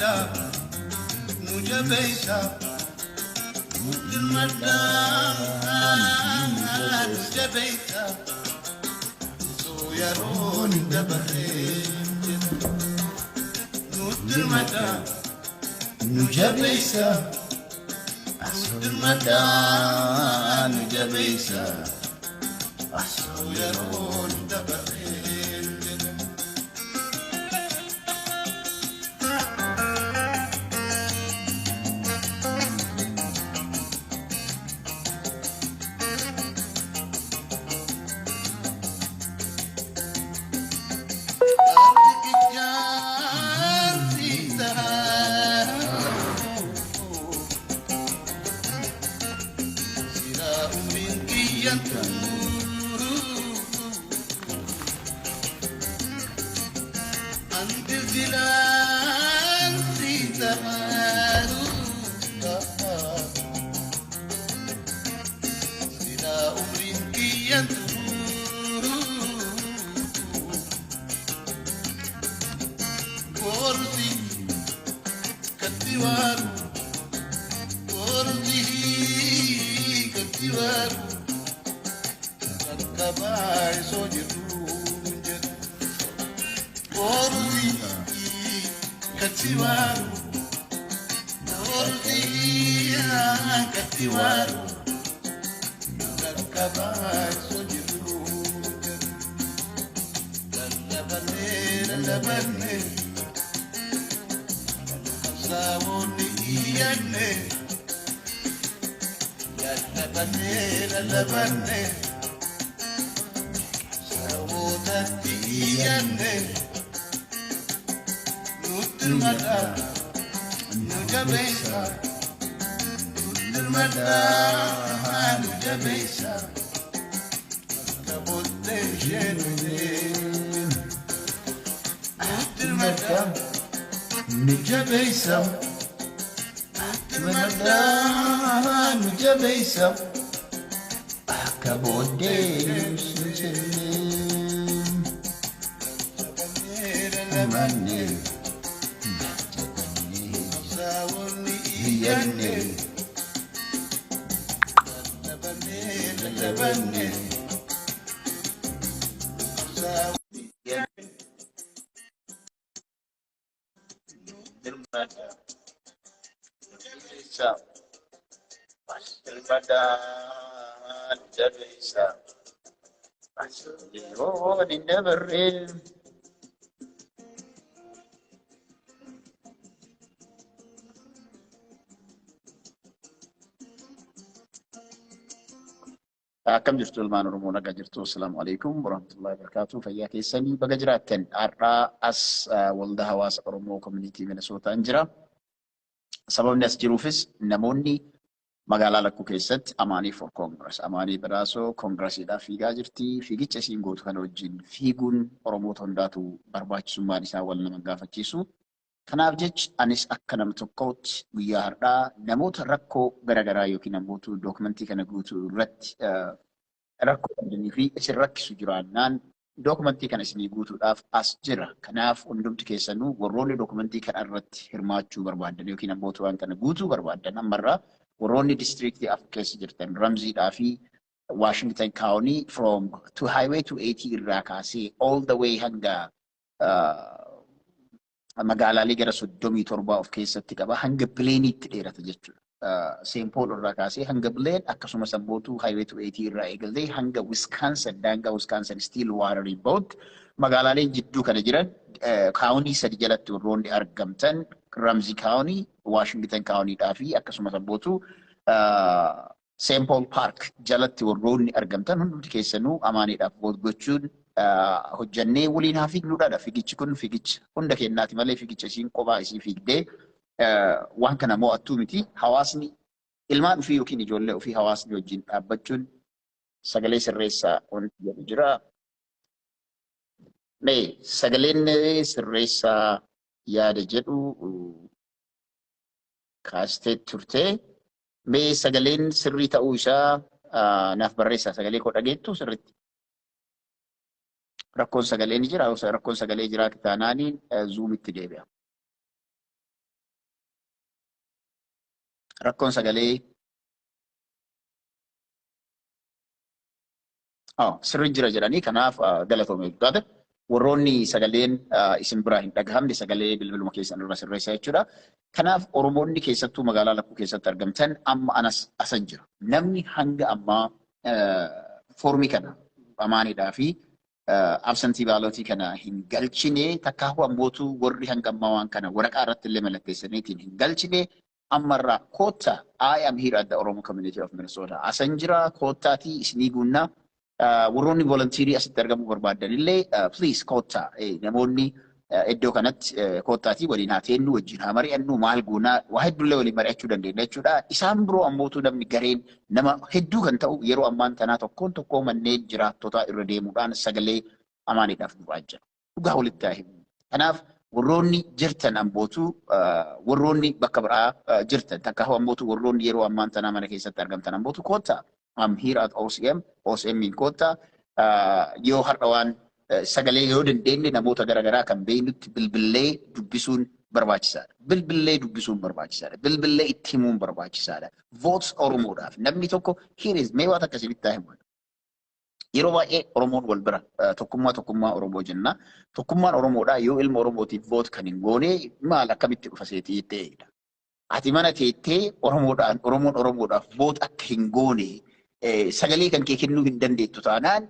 Dirmadhaa, nu jabeessaa. Dirmadhaa, nu jabeessaa. Osoo yeroon hin dabarree jedha. Nu dirmadhaa, nu jabeessaa. Dirmadhaa, nu jabeessaa. Osoo yeroon hin dabarree jedha. Borti katiwaru, borti katiwaru, kakkabaay soo jedhu jedhu. Borti katiwaru, borti katiwaru, kakkabaay soo jedhu jedhu. Lallabannee lallabannee. Saawonni iyyanne, lallabannee lallabannee, saawotatti iyyanne, nutti madaa, nu jabeessa, nutti madaa, nu jabeessa, akka booddee isheen nutti madaa, nu jabeessa. Maddaa, nu jabeessa. Akka booddee nu jennee. Manne iyyanne, lallabannee. Dirmadhaa, nu jabeessa. Yeroon hin dabarree. Akkam jirtu, ilmaan Oromoo? Nagaa jirtu? Assalaamu alaikum warahmatullahi wabarakatuh. Fayyaa keessanii? Baga jiraattan. Har'aa as waldaa hawaasa Oromoo Community Minnesootaan jira. Sababni as jiruufis namoonni magaalaa Lakkuu keessatti Amaanii for Congress, Amaanii Badhaasoo Congressiidhaaf fiigaa jirti. Fiigicha isiin gootu kana wajjin fiiguun Oromoota hundaatu barbaachisummaan isaa wal nama gaafachiisu. Kanaaf jecha anis akka nama tokkootti guyyaa har'aa namoota rakkoo garaagaraa yookiin namoota dookumentii kana guutuu irratti rakkoo qabdanii fi isin rakkisu jiraannaan dookumentii kana isinii guutuudhaaf as jira. Kanaaf hundumti keessanuu warroonni dookumentii kana irratti hirmaachuu barbaadan yookiin namoota waan kana guutuu barbaadan, ammarraa warroonni districtii 4 keessa jirtan, Ramsiidhaa fi Washington County from to Highway 280 irraa kaasee all the way hanga magaalaalee gara 37 of keessatti qaba. Hanga Blainetti dheerata jechuudha. St. Paul irraa kaasee hanga Blaine, akkasumas ammootu Highway 280 irraa eegalee hanga Wisconsin, daangaa Wisconsin Stillwater booda magaalaaleen jidduu kana jiran county sadi jalatti warroonni argamtan, Ramsey County, Washington Countyidhaa fi akkasumas ammootu St. Paul Park jalatti warroonni argamtan, hundumti keessanuu Amaaniidhaaf vote gochuun hojjannee waliin haa fiignuudhaadha. Fiigichi kun fiigicha hunda kennaati malee fiigicha isiin kophaa isii fiigdee waan kana mo'attuu miti. Hawaasni ilmaan ofii yookiin ijoollee ofii hawaasni wajjin dhaabbachuun sagalee sirreessaa wanti jedhu jira. Mee sagaleen sirreessaa yaada jedhu kaastee turte. Mee sagaleen sirrii ta'uu isaa naaf barreessaa. Sagalee koo dhageettu sirriitti? Rakkoon sagalee ni jira. Rakkoon sagalee jira taanaaniin Zoomitti deebi'a. Rakkoon sagalee sirri jira jedhanii, kanaaf galatoome guddaate. Warroonni sagaleen isin biraa hin dhagahamne sagalee bilbiluma keessan irra sirreessa jechuudha. Kanaaf Oromoonni keessattuu magaalaa Lakkuu keessatti argamtan, amma anas asan jira. Namni hanga ammaa foormii kana amaanidhaa fi absentee ballotii kana hin galchine, takkaahuu ammootu warri hanga ammaa waan kana waraqaa irratti illee mallatteessaniitiin hin galchine, ammarraa koottaa. I am here at the Oromo Community of Minnesota. Asan jira, koottaatii isinii guunnaa. Warroonni volunteerii asitti argamuu barbaadan illee, please koottaa. Namoonni iddoo kanatti koottaatii waliin haa teennu, wajjin haa mari'annu, maal goonaa, waa hedduullee waliin mari'achuu dandeenya jechuudha. Isaan biroo ammootu namni gareen nama hedduu kan ta'u yeroo ammaan tanaa tokkoon tokkoo manneen jiraattotaa irra deemuudhaan sagalee amaaniidhaaf du'aa jira. Dhugaa walitti haa himu. Kanaaf warroonni jirtan ammootu, warroonni bakka biraa jirtan, takka ammootu warroonni yeroo ammaan tanaa mana keessatti argamtan ammootu koottaa. I'm here at OCM, OCM in koottaa. Yoo har'a waan sagalee yoo dandeenye namoota garaagaraa kan beeknutti bilbillee dubbisuun barbaachisaadha. Bilbillee dubbisuun barbaachisaadha. Bilbillee itti himuun barbaachisaadha. Votes Oromoodhaaf namni tokko here is mee waan akkasitti haa himu. Yeroo baay'ee Oromoon wal bira tokkummaa, tokkummaa Oromoo jenna. Tokkummaan Oromoodhaa yoo ilma Oromootiif vote kan hin goone maal akkamitti dhufa seetii jettee. Ati mana teettee Oromoodhaan, Oromoon Oromoodhaaf vote akka hin goone, sagalee kan kee kennuu hin dandeettu taanaan,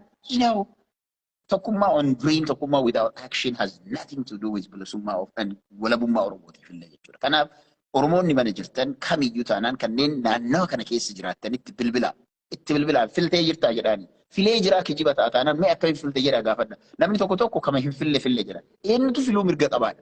tokkummaa on dream, tokkummaa without action has nothing to do with bilisummaa of and walabummaa Oromootiif illee jechuudha. Kanaaf Oromoonni mana jirtan kamiyyuu taanaan, kanneen naannawa kana keessa jiraattanitti bilbilaa. Itti bilbilaa, filtee jirtaa jedhaani. Filee jiraa kijiba ta'a taanaan, mee akkamiin filte jedhaa gaafadha. Namni tokko tokko kama hin fille fille jedha. Eenyutu filuu mirga qabaadha?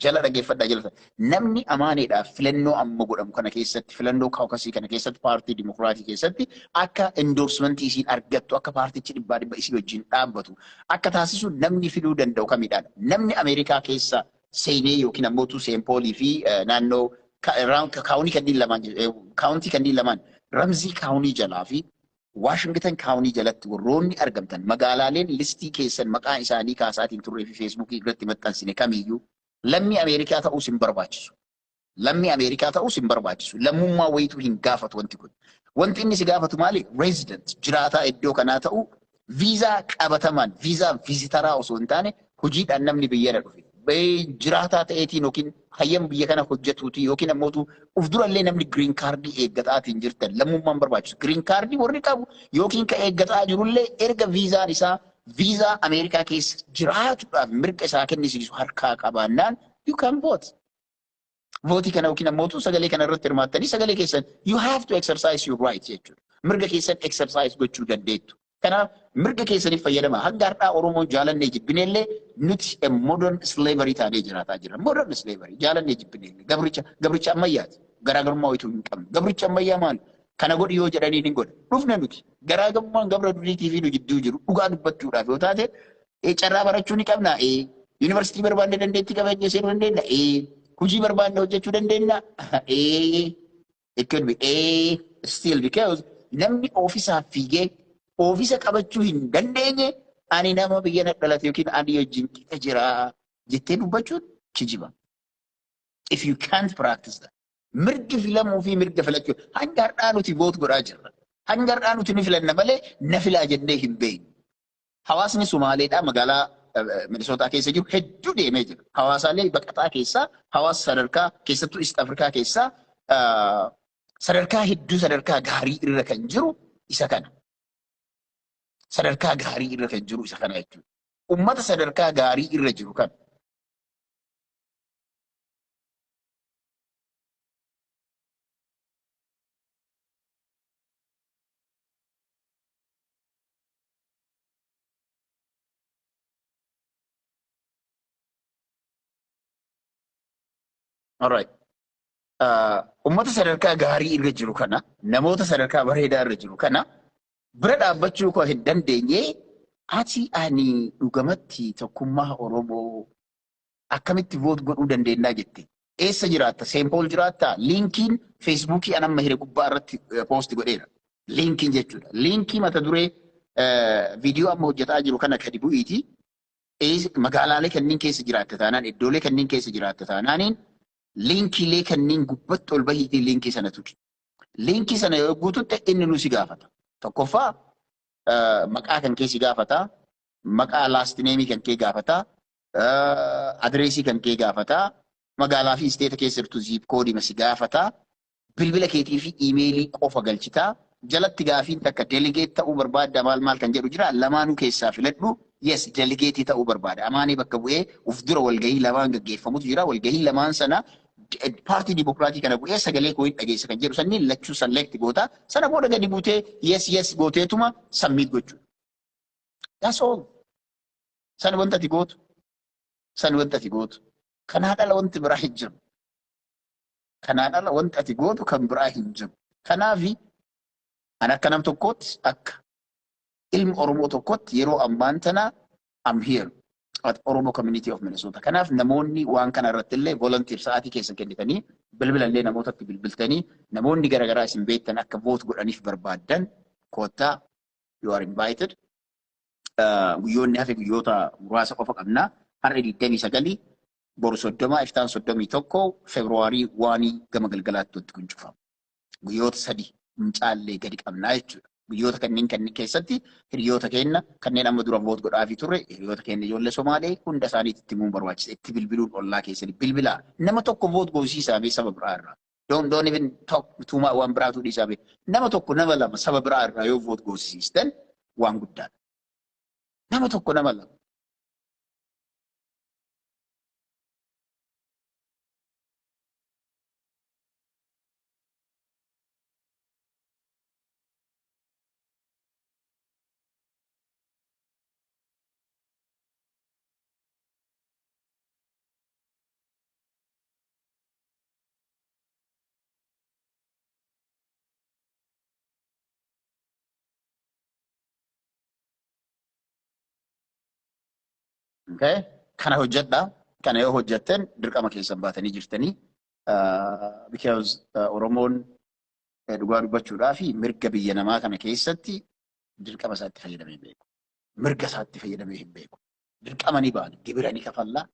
Jala dhageeffadhaa jala. Namni amaaneedhaaf filannoo amma godhamu kana keessatti, filannoo caucusii kana keessatti, paartii dimokiraatii keessatti akka endorsementii isiin argattu, akka paartichi 100% isii wajjin dhaabbatu akka taasisu namni filuu danda'u kamidhaan? Namni Ameerikaa keessa seenee yookiin ammoo Saint Paulii fi naannoo county kanneen lamaan, county kanneen lamaan, Ramsey County jalaa fi Washington County jalatti warroonni argamtan, magaalaaleen listii keessan maqaa isaanii kaasaatiin turree fi Facebookii irratti maxxansine kamiyyuu, lammii Ameerikaa ta'uus hin barbaachisu. Lammii Ameerikaa ta'uus hin barbaachisu. Lammummaa wayituu hin gaafatu wanti kun. Wanti inni si gaafatu maali? Resident, jiraataa iddoo kanaa ta'uu, viizaa qabatamaan, viizaa visitoraa osoo hin taane, hojiidhaan namni biyyana dhufe. Jiraataa ta'eetiin yookiin hayyama biyya kana hojjetuuti yookiin ammootu uf durallee namni green cardii eeggataatiin jirtan, lammummaan barbaachisu. Green cardii warri qabu yookiin ka eeggataa jirullee, erga viizaan isaa viizaa Ameerikaa keessa jiraatuudhaaf mirga isaa kennisiisu harkaa qabaannaan, you can vote. Voteii kana yookiin ammootu sagalee kana irratti hirmaattanii sagalee keessan, you have to exercise your right jechuudha. Mirga keessan exercise gochuu dandeettu. Kanaaf mirga keessaniif fayyadama. Hanga har'aa Oromoon jaalannee jibbineellee nuti modern slavery taanee jiraataa jirra. Modern slavery, jaalannee jibbineellee gabricha ammayyaati. Garaagarummaa wayituu hin qabnu. Gabricha ammayyaa maali? Kana godhi yoo jedhanii hin godha. Dhufne nuti. Garaagarummaan gabra duriitii fi nu jidduu jiru dhugaa dubbachuudhaaf yoo taate, carraa barachuu ni qabna. Yuunivarsiitii barbaanne dandeettii qabeenya seenuu dandeenya. Hojii barbaanne hojjechuu dandeenya. It could be still because namni oofisaaf fiigee oofisa qabachuu hin dandeenye, ani nama biyya na dhalate yookiin ani wajjin qixa jira jettee dubbachuun kijiba. If you can't practice that. Mirgi filamuu fi mirga filachuu hanga har'aa nuti vote godhaa jirra. Hanga har'aa nuti ni filanna malee na filaa jennee hin beeknu. Hawaasni Sumaaleedhaa magaalaa Minisootaa keessa jiru hedduu deemee jira. Hawaasaalee baqataa keessaa, hawaasa sadarkaa keessattuu East Afrikaa keessaa sadarkaa hedduu sadarkaa gaarii irra kan jiru isa kana. Sadarkaa gaarii irra kan jiru isa kana jechuudha. Ummata sadarkaa gaarii irra jiru kana. Alright. Ummata sadarkaa gaarii irra jiru kana, namoota sadarkaa bareedaa irra jiru kana bira dhaabbachuu koo hin dandeenye, ati ani dhugamatti tokkummaa Oromoo akkamitti vote godhuu dandeenyaa jette. Eessa jiraatta? Saint Paul jiraattaa? Linkiin Facebookii an amma hire gubbaa irratti post godheera. Linkiin jechuudha. Linkii mata duree viidiyoo amma hojjetaa jiru kana gadi bu'iiti. Magaalaalee kanneen keessa jiraatta taanaan, iddoolee kanneen keessa jiraatta taanaaniin, Linkiilee kanneen gubbatti ol bahiitii linkii sana tuqi. Linkii sana yoo guututte inni nu si gaafata. Tokkoffaa, maqaa kan kee si gaafata. Maqaa, last name kan kee gaafata. Adreesii kan kee gaafata. Magaalaa fi isteeta keessa jirtu zip code si gaafata. Bilbila keetii fi iimeelii qofa galchitaa. Jalatti gaafiin takka delegate ta'uu barbaadda maal maal kan jedhu jira. Lamaanuu keessaa filadhu. Yes, delegate ta'uu barbaada. Amaanii bakka bu'ee uf dura walgahii lamaan gaggeeffamutu jira. Walgahii lamaan sana paartii Dimokiraatii kana bu'ee sagalee koo hin dhageessa kan jedhu sanniin lachuu select goota. Sana booda gadi buutee yes gooteetuma submit gochuudha. That's all. San wanta ati gootu. San wanta ati gootu. Kanaan ala wanti biraa hin jiru. Kanaan ala wanti ati gootu kan biraa hin jiru. Kanaafi ani akka nam tokkootti, akka ilmi Oromoo tokkotti, yeroo ammaan tana I'm here at Oromo Community of Minnesota. Kanaaf namoonni waan kana irratti illee volunteer sa'aatii keessan kennitanii, bilbila illee namootatti bilbiltanii, namoonni garaagaraa isin beektan akka vote godhaniif barbaaddan, koottaa, you are invited. Guyyoonni hafe guyyoota muraasa qofa qabna. Har'a 29, boru 30, iftaan 31, Feebruwaarii waanii gama galgalaatti wanti kun cufamu. Guyyoota 3 hin caallee gadi qabnaa jechuudha. Guyyoota kanneen keessatti hiriyoota keenya kanneen amma dura vote godhaafii turre, hiriyoota keenya ijoollee Somaalee hunda isaaniitti itti himuun barbaachisa. Itti bilbiluun ollaa keessanii bilbilaa. Nama tokko vote goosiisaa bee saba biraa irraa. Don't even talk tuumaa waan biraatu dhiisaa bee. Nama tokko, nama lama saba biraa irraa yoo vote goosisiistan waan guddaadha. Nama tokko, nama lama. Okay? Kana hojjedha. Kana yoo hojjettan dirqama keessan baatanii jirtanii. Because Oromoon dhugaa dubbachuudhaa fi mirga biyya namaa kana keessatti dirqama isaatti fayyadamee hin beeku. Mirga isaatti fayyadamee hin beeku. Dirqama ni baana. Gibira ni kafallaa.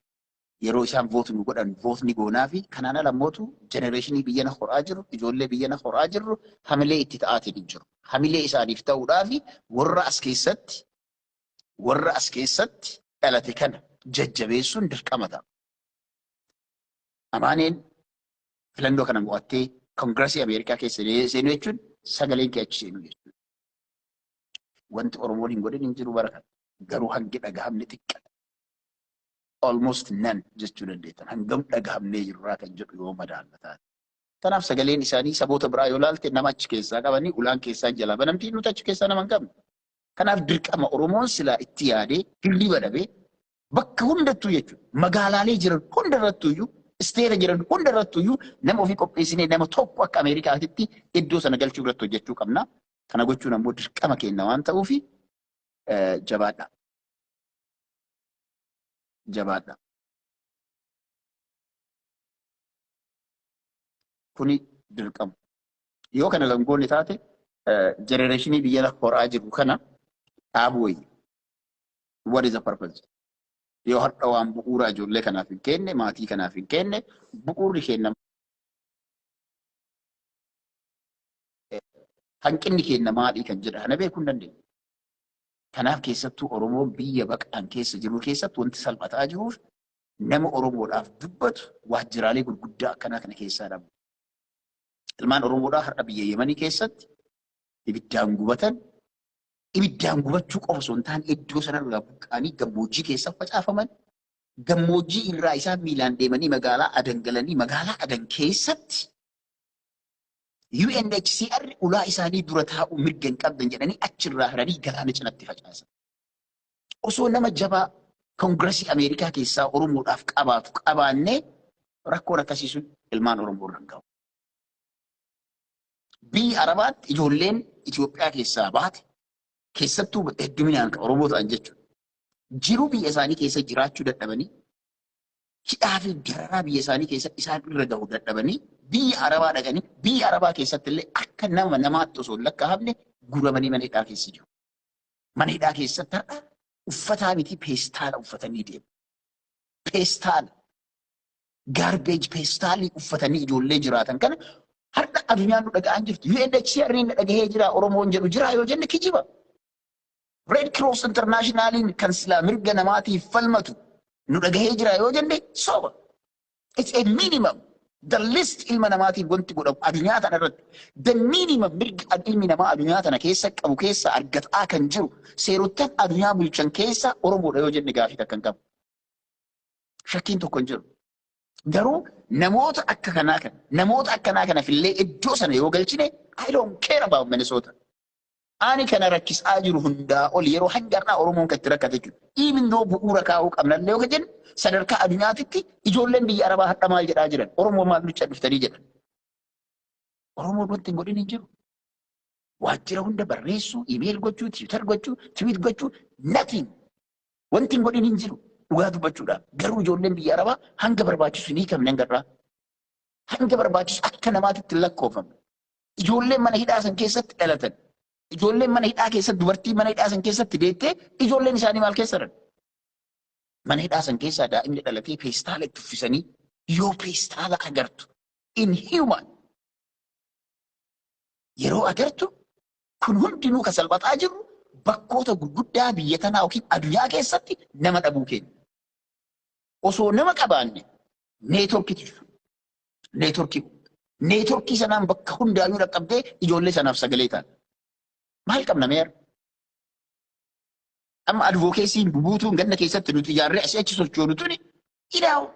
Yeroo isaan vote nu godhan vote ni goonaa fi kanaan ala mootu generationii biyya na horaa jiru, ijoollee biyya na horaa jirru hamilee itti ta'aatiin hin jiru. Hamilee isaaniif ta'uudhaa fi warra as keessatti dhalate kana jajjabeessuun dirqama ta'a. Amaaneen filannoo kana mo'attee Koongirasii Ameerikaa keessa seenuu jechuun sagaleen kee achi seenuu jechuudha. Wanti Oromoon hin godhin hin jiru bara kana. Garuu hangi dhagahamne xiqqaadha. Almost none jechuu dandeettan. Hangam dhagahamnee jirraa kan jedhu yoo madaalla taate. Kanaaf sagaleen isaanii saboota biraa yoo ilaalte nama achi keessaa qabanii ulaan keessaa jalaa banamtii, nuti achi keessaa nama hin qabnu. Kanaaf dirqama Oromoon silaa itti yaadee hirriba dhabee bakka hundattuu jechuudha. Magaalaalee jiran hundarrattuyyuu, isteeta jiran hundarrattuyyuu nama ofii qopheessinee nama tokko akka Ameerikaatitti iddoo sana galchuu irratti hojjechuu qabna. Kana gochuun ammoo dirqama keenya waan ta'uufi jabaadha. Jabaadha. Kuni dirqama. Yoo kana kan goone taate generationii biyya horaa jiru kana dhaabuu wayya. What is the purpose? Yoo har'a waan bu'uura ijoollee kanaaf hin kenne, maatii kanaaf hin kenne, bu'uurri kenna, hanqinni kenna maalii kan jedha kana beekuu hin dandeenye. Kanaaf keessattuu Oromoon biyya baqaan keessa jiru keessatti wanti salphataa jiruuf nama Oromoodhaaf dubbatu waajjiraalee gurguddaa akkanaa kana keessaa dhabu. Ilmaan Oromoodhaa har'a biyya Yemanii keessatti ibiddaan gubatan, ibiddaan gubachuu qofa osoo hin taane iddoo sanarraa buqqa'anii gammoojjii keessa facaafaman, gammoojjii irraa isaan miilaan deemanii magaalaa Adan galanii, magaalaa Adan keessatti UNHCR ulaa isaanii dura taa'uu mirga hin qabdan jedhanii achirraa hiranii galaana cinatti facaasan. Osoo nama jabaa Koongirasii Ameerikaa keessaa Oromoodhaaf qabaatu qabaannee rakkoon akkasii sun ilmaan Oromoo irra hin gahu. Biyya Arabaatti ijoolleen Itoophiyaa keessaa baate, keessattuu hedduminaan kan Oromoo ta'an jechuudha. Jiruu biyya isaanii keessa jiraachuu dadhabanii, hidhaa fi dararaa biyya isaanii keessa isaan irra gahu dadhabanii, biyya Arabaa dhaqanii biyya Arabaa keessatti illee akka nama namaatti osoo hin lakkaa'amne guramanii mana hidhaa keessa jiru. Mana hidhaa keessatti har'a uffataa miti, peestaala uffatanii deemu. Peestaala. Garbage peestaalii uffatanii ijoollee jiraatan kana har'a addunyaan nu dhaga'aa jirtu. UNHCR ni dhagahee jira Oromoon jedhu jira yoo jenne kijiba. Red Cross Internationaliin kan silaa mirga namaatiif falmatu nu dhagahee jira yoo jenne soba. It's a minimum. The least ilma namaatiif wanti godhamu addunyaa tana irratti. The minimum mirga ilmi namaa addunyaa tana keessa qabu keessa argataa kan jiru seerottan addunyaa bulchan keessa Oromoodha yoo jenne gaafii takka hin qabu. Shakkiin tokko hin jiru. Garuu namoota akka kanaa kana namoota akkanaa kana fillee iddoo sana yoo galchine, I don't care about Minnesota. Ani kana rakkisaa jiru hundaa ol yeroo hanga har'aa Oromoon kan itti rakkate jechuudha. Even though bu'uura kaa'uu qabnallee yoo jennu, sadarkaa addunyaatitti ijoolleen biyya Arabaa har'a maal jedhaa jiran? Oromoo maal nutti dhuftanii jedhan. Oromoon wanti hin godhin hin jiru. Waajjira hunda barreessuu, email gochuu, Twitter gochuu, tweet gochuu, nothing. Wanti hin godhin hin jiru. Dhugaa dubbachuudhaaf. Garuu ijoolleen biyya Arabaa hanga barbaachisu ni hiikamne hanga irraa. Hanga barbaachisu akka namaatitti hin lakkoofamne. Ijoolleen mana hidhaa san keessatti dhalatan. Ijoolleen mana hidhaa keessatti, dubartii mana hidhaa san keessatti deettee, ijoolleen isaanii maal keessa jiran? Mana hidhaa san keessaa daa'imni dhalatee peestaala itti uffisanii yoo peestaala agartu, inhuman yeroo agartu, kun hundinuu kan salphataa jiru bakkoota gurguddaa biyya tanaa yookiin addunyaa keessatti nama dhabuu keenya. Osoo nama qabaanne networkiitu jiru. Networkii. Networkii sanaan bakka hundaayyuu dhaqqabdee ijoollee sanaaf sagalee ta'a. Maal qabna meera? Amma advocacyn bubuutuun ganna keessatti nuti ijaarree asii achi sochoonu tuni ilaawu.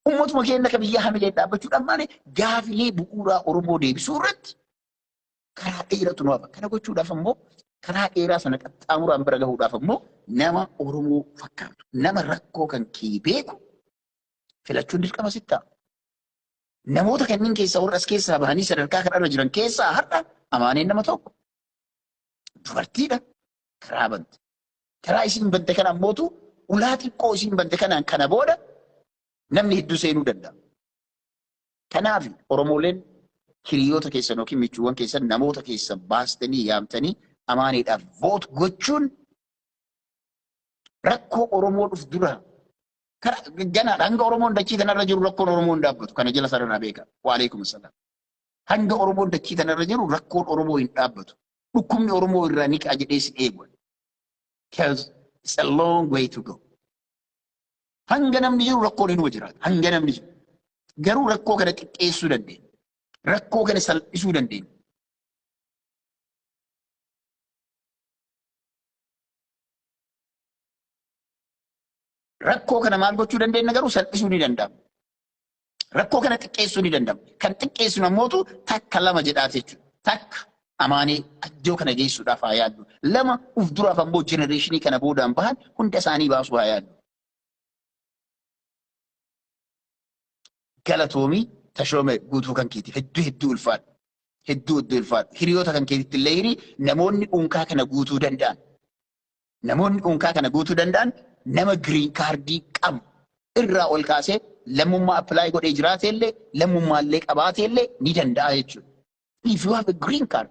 Uummatuma keenya akka biyya hamilee dhaabbachuudhaan malee gaafilee bu'uuraa Oromoo deebisuu irratti karaa dheeratu nu hafa. Kana gochuudhaaf ammoo, karaa dheeraa sana qaxxaamuraan bira gahuudhaaf ammoo, nama Oromoo fakkaatu, nama rakkoo kan kee beeku filachuun dirqama sitti ta'a. Namoota kanneen keessaa warra as keessaa bahanii sadarkaa kanarra jiran keessaa har'a Amaaneen nama tokko. Dubartiidha. Karaa bante. Karaa isiin bante kana ammootu ulaa xiqqoo isiin bante kanaan kana booda namni hedduu seenuu danda'a. Kanaaf Oromooleen hiriyoota keessan yookiin michuuwwan keessan, namoota keessan baastanii yaamtanii Amaaneedhaaf vote gochuun rakkoo Oromoo dhufu dura ganaadha. Hanga Oromoon dachii kanarra jiru rakkoon Oromoo hin dhaabbatu. Kana jala sararraa beeka. Waalaikum salaam. Hanga Oromoon dachii kanarra jiru rakkoon Oromoo hin dhaabbatu. Dhukkubni Oromoo irraa ni ka'a jedhee si eegu. Because it's a long way to go. Hanga namni jiru rakkoon inuma jiraata. Hanga namni jiru. Garuu rakkoo kana xiqqeessuu dandeenya. Rakkoo kana salphisuu dandeenya. Rakkoo kana maal gochuu dandeenya? Garuu salphisuu ni danda'ama. Rakkoo kana xiqqeessuu ni danda'ama. Kan xiqqeessu nammootu takka lama jedhaati jechuudha. Takka, Amaanee iddoo kana geessuudhaaf haa yaaddu. Lama, uf duraaf ammoo generationii kana boodaan bahan hunda isaanii baasuu haa yaaddu. Galatoomii Tashoome guutuu kan keetiif hedduu hedduu ulfaadhu. Hedduu hedduu ulfaadhu. Hiriyoota kan keetitti illee hirii. Namoonni unkaa kana guutuu danda'an. Namoonni unkaa kana guutuu danda'an nama green cardii qabu irraa ol kaasee lammummaa apply godhee jiraate illee, lammummaa illee qabaate illee ni danda'a jechuudha. If you have a green card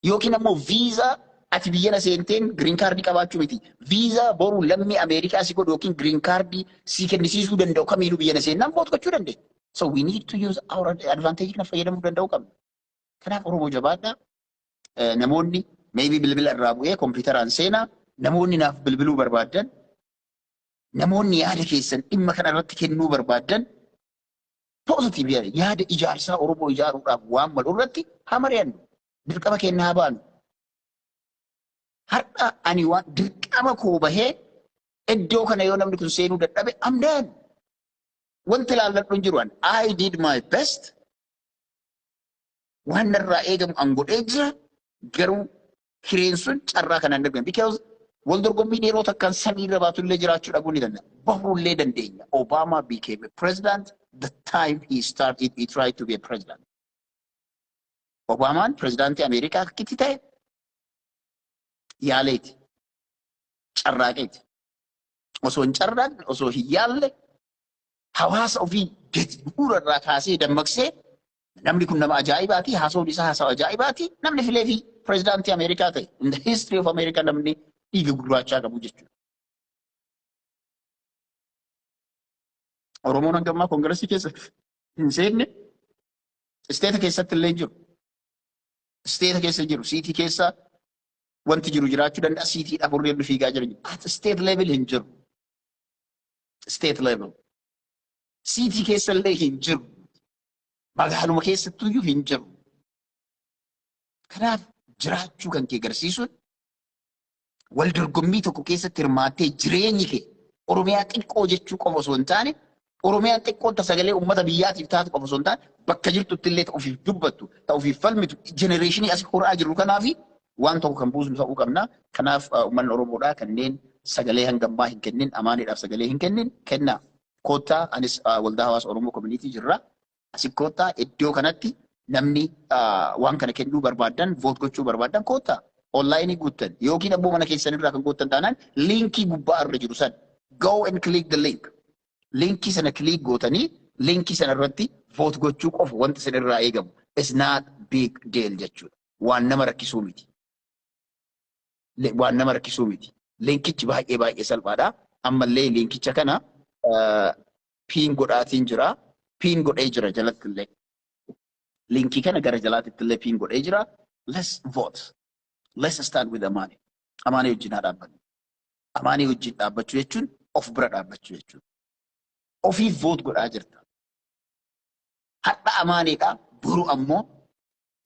yookiin ammoo viizaa ati biyya na seenteen green card qabaachuu miti. Viizaa boru lammii Ameerikaa si godhu yookiin green card si kennisiisuu danda'u kamiinuu biyya na seennaan vote gochuu dandeenya. So we need to use our advantage kana fayyadamuu danda'uu qabna. Kanaaf Oromoo jabaadhaa. Namoonni maybe bilbila irraa bu'ee kompiitaraan seenaa, namoonni naaf bilbiluu barbaaddan, namoonni yaada keessan dhimma kana irratti kennuu barbaaddan, positive yaada ijaarsaa Oromoo ijaaruudhaaf waan malu irratti haa mari'annu. Dirqama keenya haa baanu. Har'a ani waan dirqama koo bahee iddoo kana yoo namni kun seenuu dadhabe, I'm done. Wanti ilaalladhu hin jiru ani. I did my best. Waan narraa eegamu an godhee jira. Garuu hireen sun carraa kanaan darban. Because wal dorgommiin yeroo takkaan samiirra baatullee jiraachuu dhabuu ni danda'a. Bahuullee dandeenya. Obama became a president the time he started, he tried to be a president. Obaamaan pirezidaantii Ameerikaa akkitti ta'e yaaleeti. Carraaqeeti. Osoo hin carraaqne, osoo hin yaalle, hawaasa ofii gadi bu'uura irraa kaasee dammaqsee, namni kun nama ajaa'ibaati, haasawni isaa haasawa ajaa'ibaati, namni filee fi pirezidaantii Ameerikaa ta'e. In the history of America namni dhiiga gurraachaa qabu jechuudha. Oromoon hanga ammaa Congress keessa hin seenne, state keessatti illee jiru. State keessa jiru. City keessa wanti jiru jiraachuu danda'a. Citydhaaf warri hedduu fiigaa jiran. At state level hin jiru. State level. City keessa illee hin jiru. Magaaluma keessattuyyuu hin jiru. Kanaaf jiraachuu kan kee agarsiisuun wal dorgommii tokko keessatti hirmaattee jireenyi kee Oromiyaa xiqqoo jechuu qofa osoo hin taane, Oromiyaan xiqqoon ta sagalee uummata biyyaatiif taatu qofa osoo hin taane, bakka jirtutti illee ta ofiif dubbattu, ta ofiif falmitu, generation asii horaa jirru kanaafi waan tokko kan buusnu ta'uu qabna. Kanaaf uummanni Oromoodhaa kanneen sagalee hangammaa hin kennin, Amaaniidhaaf sagalee hin kennin, kennaa. Koottaa, anis Waldaa Hawaasa Oromoo Community jirra. Asi koottaa, iddoo kanatti namni waan kana kennuu barbaaddan, vote gochuu barbaaddan, koottaa. Online guuttan yookiin ammoo mana keessanirraa kan guuttan taanaan link gubbaa irra jiru san go and click the link. Link sana click gootanii link sana irratti vote gochuu qofa wanti isin irraa eegamu. It's not big deal jechuudha. Waan nama rakkisuu miti. Waan nama rakkisuu miti. Linkichi baay'ee baay'ee salphaadha. Ammallee linkicha kana pin godhaatiin jira. Pin godhee jira jalatti illee. Link kana gara jalaatti illee pin godhee jira. Let's vote. Let's stand with Amani. Amaanii wajjin haa dhaabbannu. Amaanii wajjin dhaabbachuu jechuun of bira dhaabbachuu jechuudha. Ofiif vote godhaa jirta. Hadha Amaaniidha. Boru ammoo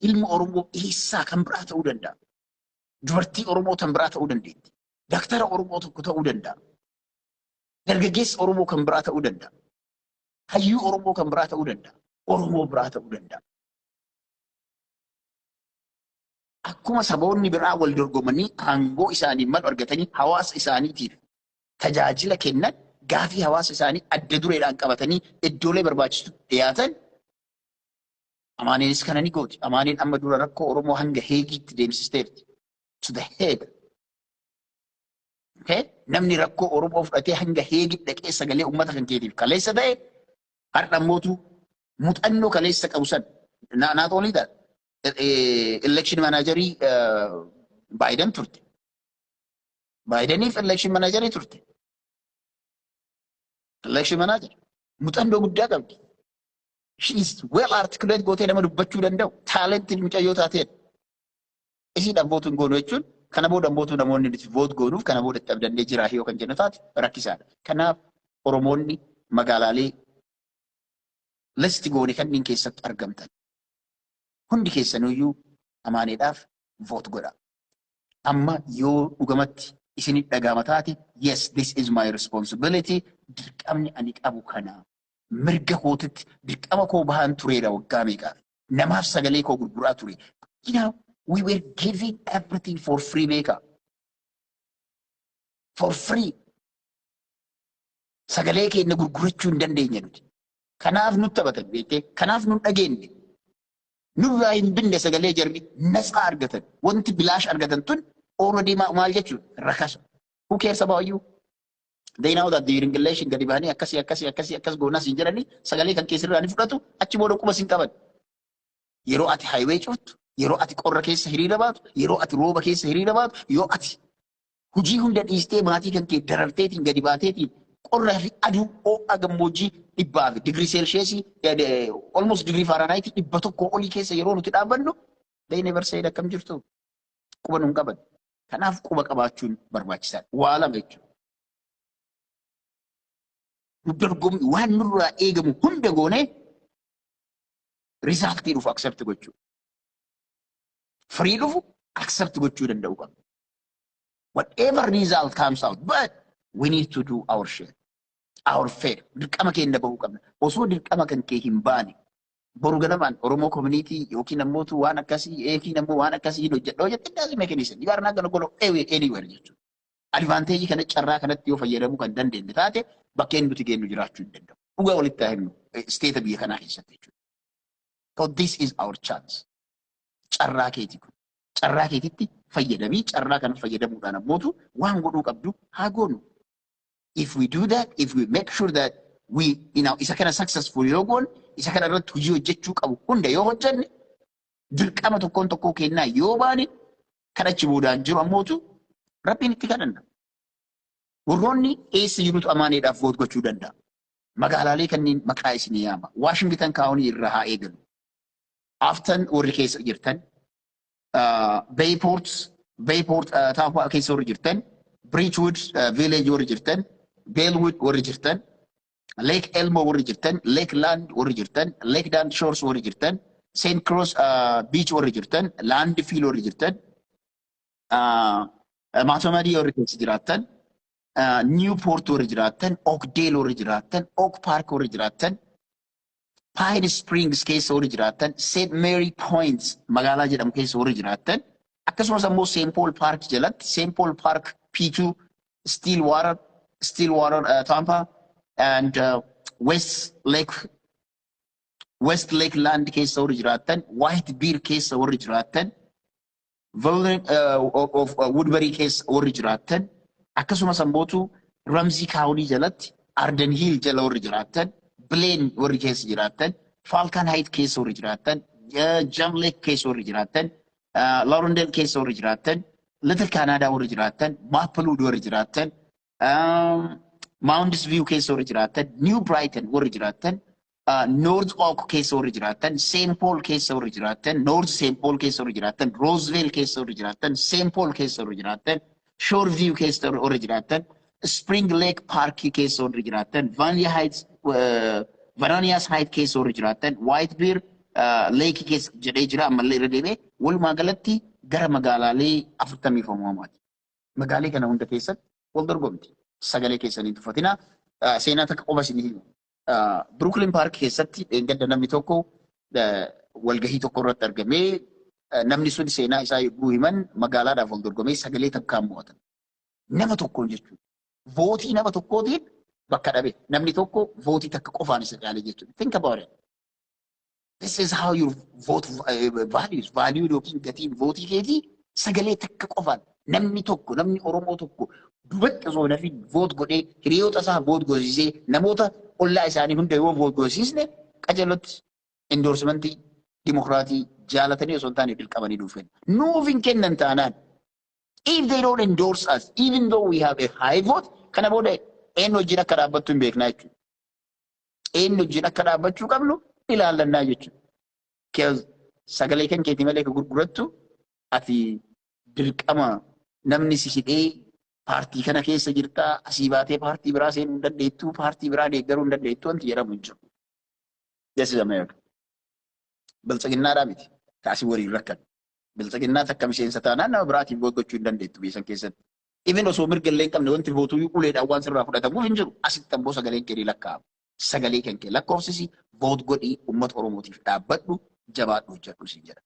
ilma Oromoo eessaa kan biraa ta'uu danda'a. Dubartii Oromoo kan biraa ta'uu dandeetti. Daktara Oromoo tokko ta'uu danda'a. Dargaggeessa Oromoo kan biraa ta'uu danda'a. Hayyuu Oromoo kan biraa ta'uu danda'a. Oromoo biraa ta'uu danda'a. Akkuma saboonni biraa wal dorgomanii aangoo isaanii malu argatanii hawaasa isaaniitiif tajaajila kennan, gaafii hawaasa isaanii adda dureedhaan qabatanii iddoolee barbaachisu dhiyaatan, Amaaniinis kana ni gooti. Amaaniin amma dura rakkoo Oromoo hanga Heegiitti deemsisteerti. To the Hague. Okay? Namni rakkoo Oromoo fudhatee hanga Heegitti dhaqee sagalee uummata kan keetiif kaleessa ta'e, har'a ammootu muuxannoo kaleessa qabu san not only that, election managerii Biden turte. Bideniif election managerii turte. Election manager. Muuxannoo guddaa qabdi. She is well articulate gootee nama dubbachuu danda'u. Talented mucayyoo taateedha. Isiidhaan vote hin goonu jechuun kana booda mootu namoonni nuti vote goonuuf kana booda itti abdannee jiraa yoo kan jennu taate rakkisaadha. Kanaaf Oromoonni magaalaalee list goone kanneen keessatti argamtan hundi keessanuyyuu Amaaneedhaaf vote godha. Amma yoo dhugamatti isinit dhagama taate, "Yes, this is my responsibility, dirqamni ani qabu kana, mirga kootitti dirqama koo bahaan tureera, waggaa meeqaaf namaaf sagalee koo gurguraa ture." We were giving everything for free, beeka. For free. Sagalee keenya gurgurachuu hin dandeenye nuti. Kanaaf nutti taphatan beektee, kanaaf nun dhageenye. Nurraa hin binne sagalee, jarri natsaa argatan. Wanti bilaash argatan tun already maal jechuudha? Rakasa. Who cares about you? They know that during election gadi bahanii akkasii akkasii akkasii akkas goonas hin jedhanii sagalee kan keessirraa ni fudhatu, achi booda quba sin qaban. Yeroo ati highway cuftu, yeroo ati qorra keessa hiriira baatu, yeroo ati rooba keessa hiriira baatu, yoo ati hojii hunda dhiistee maatii kan kee dararteetiin gadi baateetiin qorraa fi aduu ho'a gammoojjii 100 fi digirii Celsius, almost digirii Fahrenheit 100 olii keessa yeroo nuti dhaabbannu, they never said akkam jirtu, quba nun qaban. Kanaaf quba qabaachuun barbaachisaadha. Waa lama jechuudha. Dorgommii waan nurraa eegamu hunda goonee result dhufu accept gochuu. Firii dhufu accept gochuu danda'u qabna. Whatever result comes out, but we need to do our share. Our fair. Dirqama keenya bahuu qabna. Osoo dirqama kan kee hin baane, boru ganamaan Oromoo community yookiin ammootu waan akkasii yookiin ammoo waan akkasii hin hojjedha hojjette, it doesn't make any sense. You are not gonna go anywhere jechuudha. Advantage kana, carraa kanatti yoo fayyadamuu kan dandeenye taate, bakkeen nuti geenyu jiraachuu hin danda'u. Dhugaa walitti haa himnu, state biyya kanaa keessatti jechuudha. So this is our chance. Carraa keeti kun. Carraa keetitti fayyadamii, carraa kana fayyadamuudhaan ammootu waan godhuu qabdu haa goonu. If we do that, if we make sure that we, isa kana successful yoo goone, isa kana irratti hojii hojjechuu qabu hunda yoo hojjenne, dirqama tokkoon tokkoo kennaa yoo baane, kan achi boodaan jiru ammootu Rabbiin itti kadhanna. Warroonni eessa jirutu Amaaneedhaaf vote gochuu danda'a. Magaalaalee kanneen maqaa isinii yaama. Washington County irraa haa eegalu. Afton warri keessa jirtan, Bayport Tampa keessa warri jirtan, Beachwood Village warri jirtan, Bellwood warri jirtan, Lake Elmo warri jirtan, Lakeland warri jirtan, Lakeland Shores warri jirtan, St. Croix Beach warri jirtan, Landfill warri jirtan, Mahtomedi warri keessa jiraattan, Newport warri jiraattan, Oakdale warri jiraattan, Oak Park warri jiraattan, Pine Springs keessa warri jiraattan, St. Mary Point magaalaa jedhamu keessa warri jiraattan, akkasumas ammoo St. Paul Park jalatti, St. Paul Park P2, Stillwater, Tampa, and West Lake Land keessa warri jiraattan, White Bear keessa warri jiraattan, of Woodbury keessa warri jiraattan, akkasumas ammootu Ramsey County jalatti Arden Hill jala warri jiraattan, Blaine warri keessa jiraattan, Falcon Heights keessa warri jiraattan, Gem Lake keessa warri jiraattan, Laurendale keessa warri jiraattan, Little Canada warri jiraattan, Maplewood warri jiraattan, Mounds View keessa warri jiraattan, New Brighton warri jiraattan, North Oak keessa warri jiraattan, St. Paul keessa warri jiraattan, North St. Paul keessa warri jiraattan, Roseville keessa warri jiraattan, St. Paul keessa warri jiraattan, Shoreview keessa warri jiraattan, Spring Lake Park keessa warri jiraattan, Vania Heights, Vananias Heights keessa warri jiraattan, White Bear Lake keessa jedhee jira ammallee irra deemee walumaa galatti gara magaalaalee 40 fo'amaati. Magaalee kana hunda keessatti wal dorgomti. Sagalee keessanii tuffatina. Seenaa takka qofa isinii himu. Brooklyn Park keessatti dheengadda namni tokko walgahii tokko irratti argamee, namni sun seenaa isaa yogguu himan magaalaadhaaf wal dorgomee sagalee takkaan mo'atan. Nama tokkoon jechuudha. Vootii nama tokkootiin bakka dhabe. Namni tokko vootii takka qofaan isa caale jechuudha. Think about it. This is how your vote values. Value yookiin gatiin vootii keetii sagalee takka qofaan namni tokko, namni Oromoo tokko dubatti osoo nafin vote godhee, hiriyoota isaa vote goosisee, namoota ollaa isaanii hunda yoo vote goosisne, qajeelotti endorsementii dimokiraatii jaalatanii osoo hin taane dirqamanii nuuf kenna. Nuuf hin kennan taanaan, if they don't endorse us even though we have a high vote, kana booda eenyu wajjin akka dhaabbattu hin beeknaa jechuudha. Eenyu wajjin akka dhaabbachuu qabnu ilaallannaa jechuudha. Sagalee kan keetii malee ka gurgurattu ati dirqama namni si hidhee paartii kana keessa jirtaa, asii baatee paartii biraa seenuu hin dandeettuu, paartii biraa deeggaruu hin dandeettuu wanti jedhamu hin jiru. This is America. Biltsiginnaadhaa miti. Kaasii waliin rakkan. Biltsiginnaa takka miseensa taanaan nama biraatiin vote gochuu hin dandeettu biyya san keessatti. Even osoo mirga illee hin qabne wanti vootuu uleedhaan waan sirraa fudhatamuuf hin jiru. Asitti ammoo sagaleen kee lakkaa'ama. Sagalee kan kee lakkoofsisi, vote godhii, uummata Oromootiif dhaabbadhu, jabaadhu, hojjedhu siin jedha.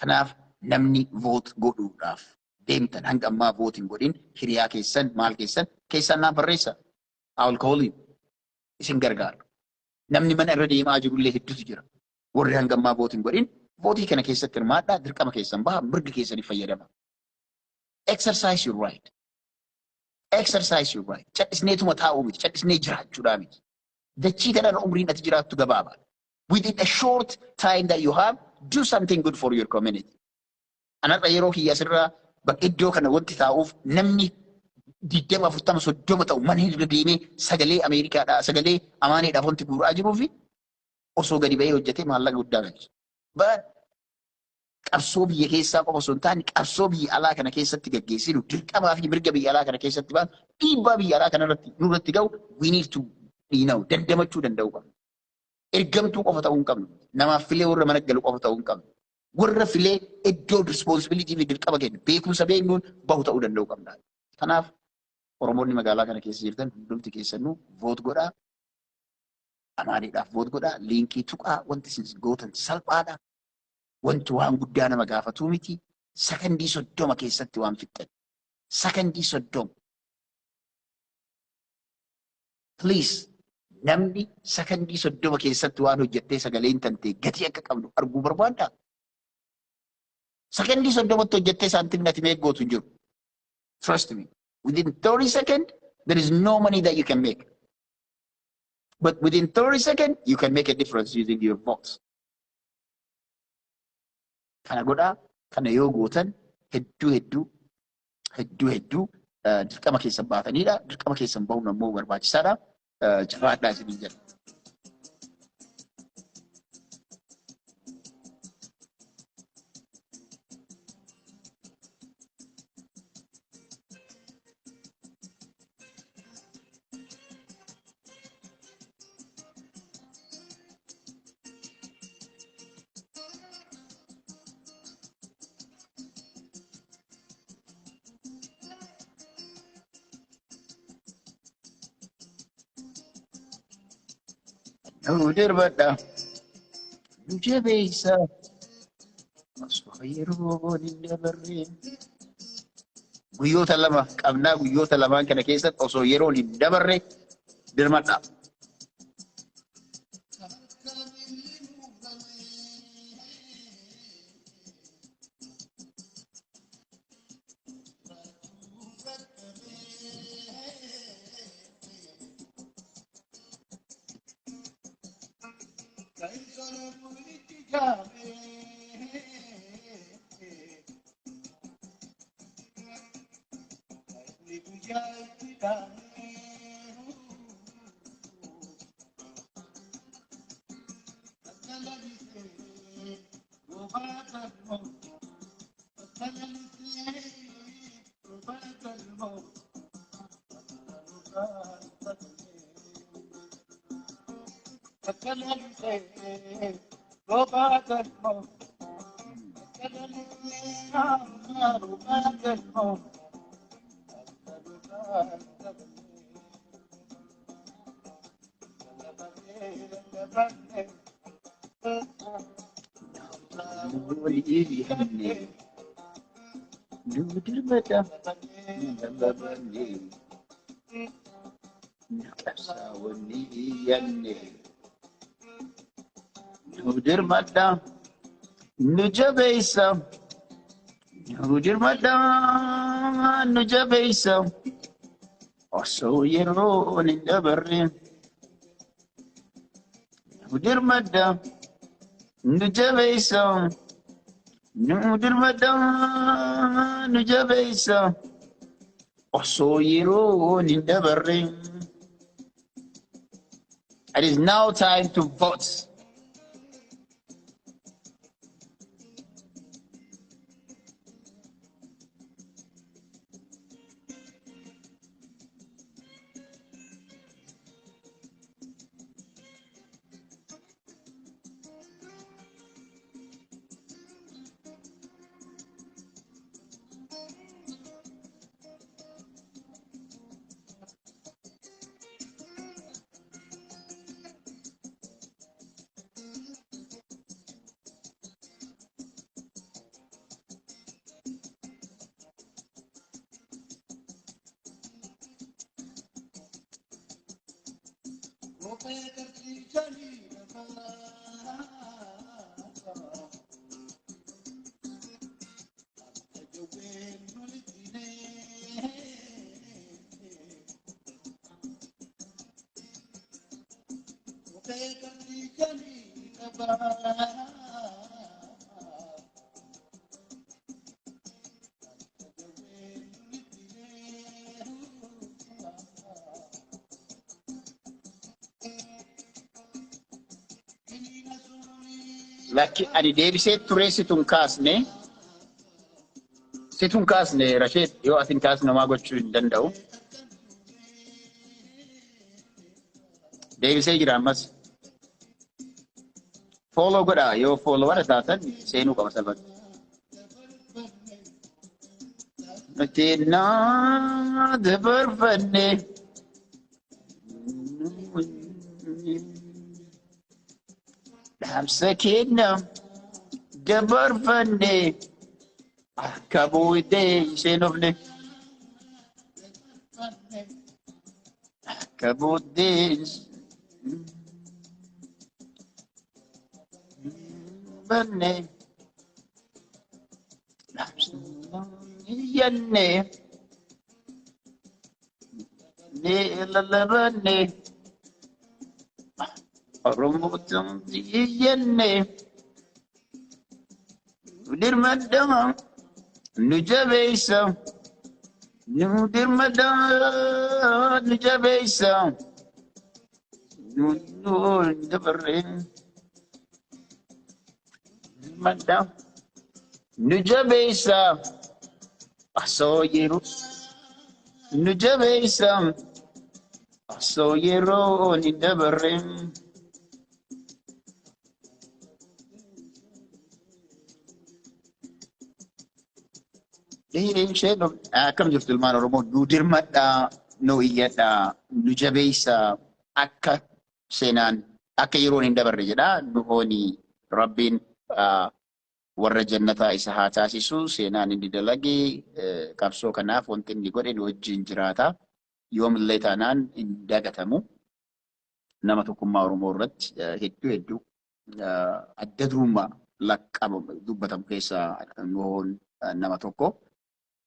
Kanaaf namni vote godhuudhaaf deemtan hanga ammaa vote hin godhin, hiriyaa keessan maal keessan keessan naa barreessa. Alkooliin isin gargaara. Namni mana irra deemaa jirullee hedduutu jira. Warri hanga ammaa vote hin godhin vootii kana keessatti hirmaadhaa, dirqama keessan baha, mirga keessanii fayyadama. Exercise your right. Exercise your right. Cadhisneetuma taa'uu miti. Cadhisnee jiraachuudhaa miti. Dachii kanarra umriin ati jiraattu gabaabaadha. Within a short time that you have, do something good for your community. Anarra yeroo kiyya asirraa bakka iddoo kana wanti taa'uuf namni 20, 40, 30 ta'u mana irra deemee sagalee Ameerikaadhaa, sagalee Amaaneedhaaf wanti guuraa jiruu fi osoo gadi ba'ee hojjetee maallaqa guddaa galcha. But qabsoo biyya keessaa qofa osoo hin taane, qabsoo biyya alaa kana keessatti gaggeessinu, dirqamaa fi mirga biyya alaa kana keessatti baanu, dhiibbaa biyya alaa kana irratti nurratti ga'u, we need to dandamachuu danda'uu qabna. Ergamtuu qofa ta'uu hin qabnu. Namaaf filee warra mana galu qofa ta'uu hin qabnu. Warra filee iddoo responsibility fi dirqama kennu beekumsa beeknuun bahu ta'uu danda'uu qabna. Kanaaf Oromoonni magaalaa kana keessa jirtan hundumti keessanuu vote godhaa. Amaaniidhaaf vote godhaa. Liinkii tuqaa, wanti isin gootan salphaadha. Wanti waan guddaa nama gaafatuu miti. Sakandii 30 keessatti waan fixxan. Sakandii 30. Please, namni sakandii 30 keessatti waan hojjettee sagaleen tantee gatii akka qabdu arguu barbaaddaa? Sakandii 30tti hojjettee saantimni ati meeq gootu hin jiru. Trust me. Within 30 seconds, there is no money that you can make. But within 30 seconds, you can make a difference using your votes. Kana godhaa, kana yoo gootan hedduu hedduu hedduu hedduu dirqama keessan baatanidha. Dirqama keessan bahuun ammoo barbaachisaadha. Jabaadhaa isiniin jedha. Nu dirbadha. Nu jabeessa. Osoo yeroon hin dabarre. Guyyoota 2 qabnaa, guyyoota lamaan kana keessatti osoo yeroon hin dabarre dirmadha. Nu dirmadha, nu jabeessa, nu dirmadha, nu jabeessa. Osoo yeroon hin dabarre. Nu dirmadha, nu jabeessa, nu dirmadha, nu jabeessa. Osoo yeroon hin dabarre. It is now time to vote. Lakki ani deebisee ture situn kaasne situn kaasne Rasheed, yoo atin kaasne homaa gochuu hin danda'u. Deebisee jira ammas. Follow godha, yoo follow warra taatan seenuu qaba salphatti. Nuti naa dabarfanne. Dhaamsa kenna dabarfanne akka booddee isheen ofne. Akka booddee banne. Dhaamsa iyyanne. Ne lalabanne. Oromootiin iyyanne. Nu dirmadhaa nu jabeessa. Nu dirmadhaa nu jabeessa. Nuun dabarreen madda nu jabeessa osoo yeroo nu jabeessa osoo yeroo ni dabarreen. Akkam jirtu, ilmaan Oromoo? Nu dirmadhaa, nu iyyadhaa, nu jabeessa, akka seenaan akka yeroon hin dabarre jedha. Nuhooni Rabbiin warra jannataa isa haa taasisu. Seenaan inni dalage, qabsoo kanaaf wanti inni godhe nu wajjin jiraata. Yoomillee taanaan hin dagatamu. Nama tokkummaa Oromoo irratti hedduu hedduu adda durummaa laqqaba dubbatamu keessaa Nuhoon nama tokko.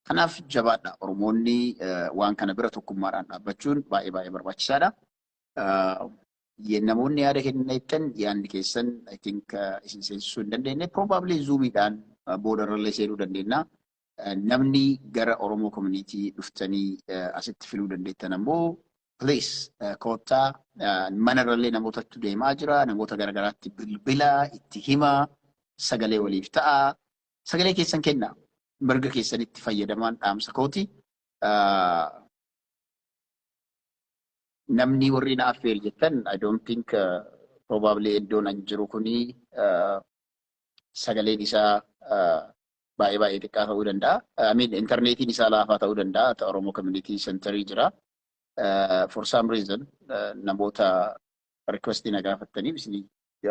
Kanaaf jabaadha. Oromoonni waan kana bira tokkummaadhaan dhaabbachuun baay'ee baay'ee barbaachisaadha. Namoonni yaada kennitan, yaadni keessan, I think, isin seensisuu hin dandeenye. Probably Zoomiidhaan boodarrallee seenuu dandeenya. Namni gara Oromoo community dhuftanii asitti filuu dandeettan ammoo, please koottaa. Manarrallee namootatti deemaa jira. Namoota garagaraatti bilbila itti himaa, sagalee waliif ta'a. Sagalee keessan kennaa. Mirga keessanitti fayyadamaan dhaamsa kooti. Namni warri na affeer jettan, I don't think, probably iddoon an jiru kuni sagaleen isaa baay'ee baay'ee xiqqaa ta'uu danda'a. I mean, intarneetiin isaa laafaa ta'uu danda'a. Oromoo Community Centerii jira. For some reason namoota requestii na gaafattaniif isinii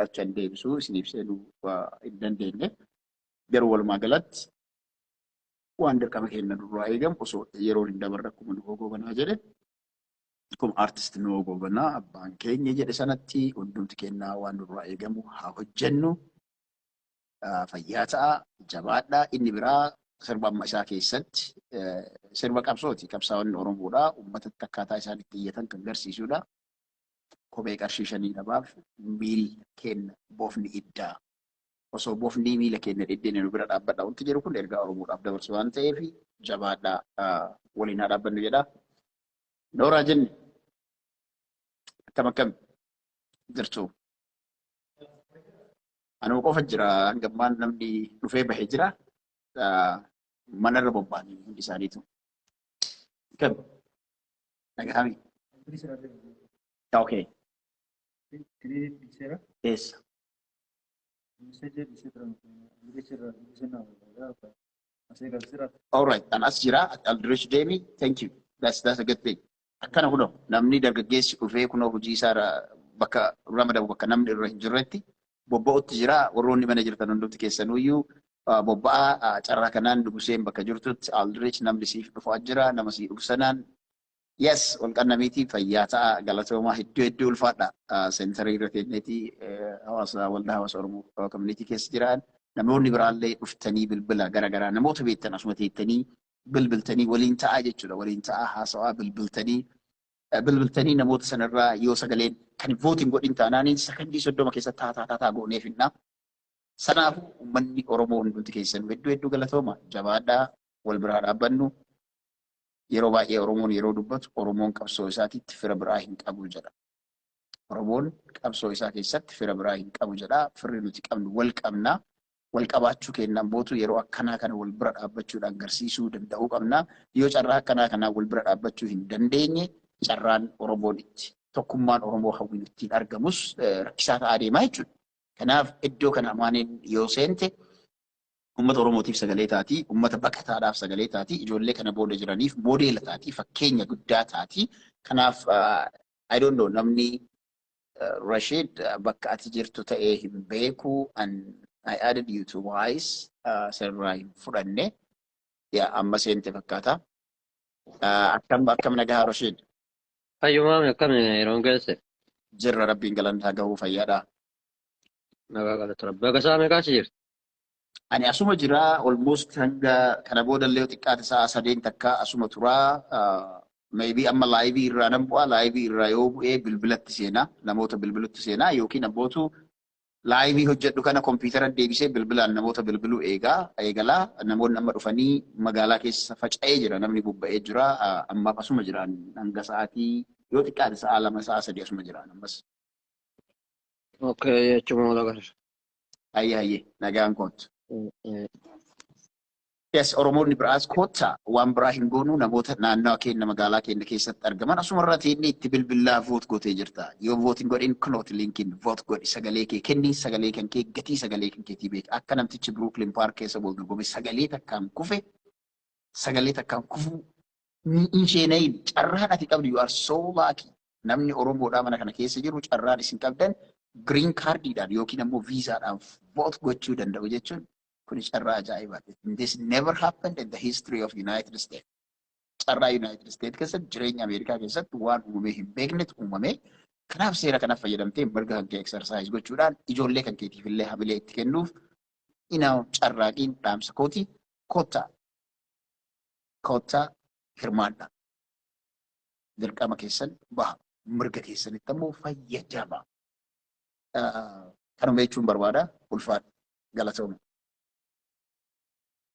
acha hin deebisuu, isiniif seenuu hin dandeenye. Garuu walumaa galatti waan dirqama keenya nurraa eegamu osoo yeroon hin dabarre, akkuma Nuhoo Goobanaa jedhe, akkuma artist Nuhoo Goobanaa abbaan keenya jedhe sanatti, hundumti kennaa waan nurraa eegamu haa hojjennu. Fayyaa ta'a, jabaadhaa. Inni biraa sirba amma isaa keessatti sirba qabsooti. Qabsaa'onni Oromoodha. Uummatatti akkaataa isaan itti iyyatan kan agarsiisudha. Kophee qarshii 5 dhabaaf miila kenna bofni iddaa. Osoo bofni miila keenya dhidhiine nu bira dhaabbadha. Wanti jedhu kun ergaa Oromoodhaaf dabarsu waan ta'eef, jabaadhaa, waliin haa dhaabbannu jedha. Nooraa jenne, akkam akkam jirtu? Anuma qofa jira, hanga ammaan namni dhufee bahee jira. Manarra bobba'anii hundi isaaniitu. Kam? Nagahami? Okay. Eessa? All right, an as jira, Aldrich deemi. Thank you. That's a good thing. Akkana kunoo namni dargaggeessi dhufee kunoo hojii isaa bakka ramadamu, bakka namni irra hin jirretti bobba'utti jira. Warroonni mana jirtan hundumti keessanuyyuu bobba'aa. Carraa kanaan Duguseen bakka jirtutti, Aldrich, namni siif dhufaa jira. Nama sii dhufsanaan, yes, wal qannamiitii fayyaa ta'a. Galatoomaa, hedduu hedduu ulfaadha. Centerii irra teenyeetii hawaasa waldaa hawaasa Oromoo community keessa jiran, namoonni biraallee dhuftanii bilbila gara garaa namoota beektan asuma teettanii bilbiltanii waliin ta'aa jechuudha. Waliin ta'aa, haasawaa, bilbiltanii bilbiltanii namoota sanarraa yoo sagaleen kan vote hin godhin taanaaniin sakandii 30 keessatti taa taa taa goonee finna. Sanaafuu uummanni Oromoo hundumti keessan hedduu hedduu galatooma. Jabaadhaa, wal biraa dhaabbannu. Yeroo baay'ee Oromoon yeroo dubbatu, Oromoon qabsoo isaatiitti fira biraa hin qabu jedha. Oromoon qabsoo isaa keessatti fira biraa hin qabu jedha. Firri nuti qabnu wal qabna. Wal qabaachuu keenyaan bootu yeroo akkanaa kana wal bira dhaabbachuudhaan agarsiisuu danda'uu qabna. Yoo carraa akkanaa kanaa wal bira dhaabbachuu hin dandeenye, carraan Oromoon itti tokkummaan Oromoo hawwinu ittiin argamus rakkisaa ta'aa deemaa jechuudha. Kanaaf iddoo kana amaaniin yoo seente uummata Oromootiif sagalee taati, uummata baqataadhaaf sagalee taati, ijoollee kana booda jiraniif moodeela taati, fakkeenya guddaa taati. Kanaaf, I don't know, namni Rashid bakka ati jirtu ta'ee hin beeku, and I added you twice, sirraa hin fudhanne. Yaa, amma seente fakkaata. Akkam akkam, nagaa Rashid? Fayyumaami, akkam yeroon geesse? Jirra, Rabbiin galanni haa gahuu, fayyaadha. Nagaa galata Rabbi. Bakka isaa meeqaa achi jirti? Ani asuma jira, almost hanga kana boodallee xiqqaate sa'a sadeen takka asuma turaa. Maybe amma liveii irraa nan bu'aa. Liveii irraa yoo bu'ee bilbilatti seenaa, namoota bilbilutti seenaa, yookiin abbootu liveii hojjedhu kana kompiitara deebisee bilbilaan namoota bilbiluu eegaa eegalaa. Namoonni amma dhufanii magaalaa keessa faca'ee jira, namni bobba'ee jira. Ammaaf asuma jira, hanga sa'aatii yoo xiqqaate sa'a 2, sa'a 3 asuma jira ammas. Okay, jechuun wal agarra. Hayyee hayyee, nagaan kootu. Yes, Oromoonni biraas koottaa. Waan biraa hin goonuu, namoota naannawa keenya, magaalaa keenya keessatti argaman asumarra teennee itti bilbilaa vote gootee jirta. Yoo vote hin godhin, kunooti linkiin, vote godhi, sagalee kee kenni, sagalee kan kee gatii sagalee kan keetii beeki. Akka namtichi Brooklyn Park keessa wal dorgome sagalee takkaan kufe, sagalee takkaan kufuu hin sheenayin. Carraan ati qabdu, you are so lucky. Namni Oromoodhaa mana kana keessa jiru, carraan isin qabdan green cardiidhaan yookiin ammoo viizaadhaan vote gochuu danda'u jechuun kuni carraa ajaa'ibaati. This never happened in the history of United States. Carraa United States keessatti, jireenya Ameerikaa keessatti waan uumamee hin beeknetu uumame. Kanaaf seera kanaaf fayyadamtee mirga kan kee exercise gochuudhaan ijoollee kan keetiif illee hamilee itti kennuuf inaa carraaqiin dhaamsa kooti. Kottaa. Kottaa, hirmaadha. Dirqama keessan baha. Mirga keessanitti ammoo fayyadama. Kanuma jechuun barbaada. Ulfaadha. Galatooma.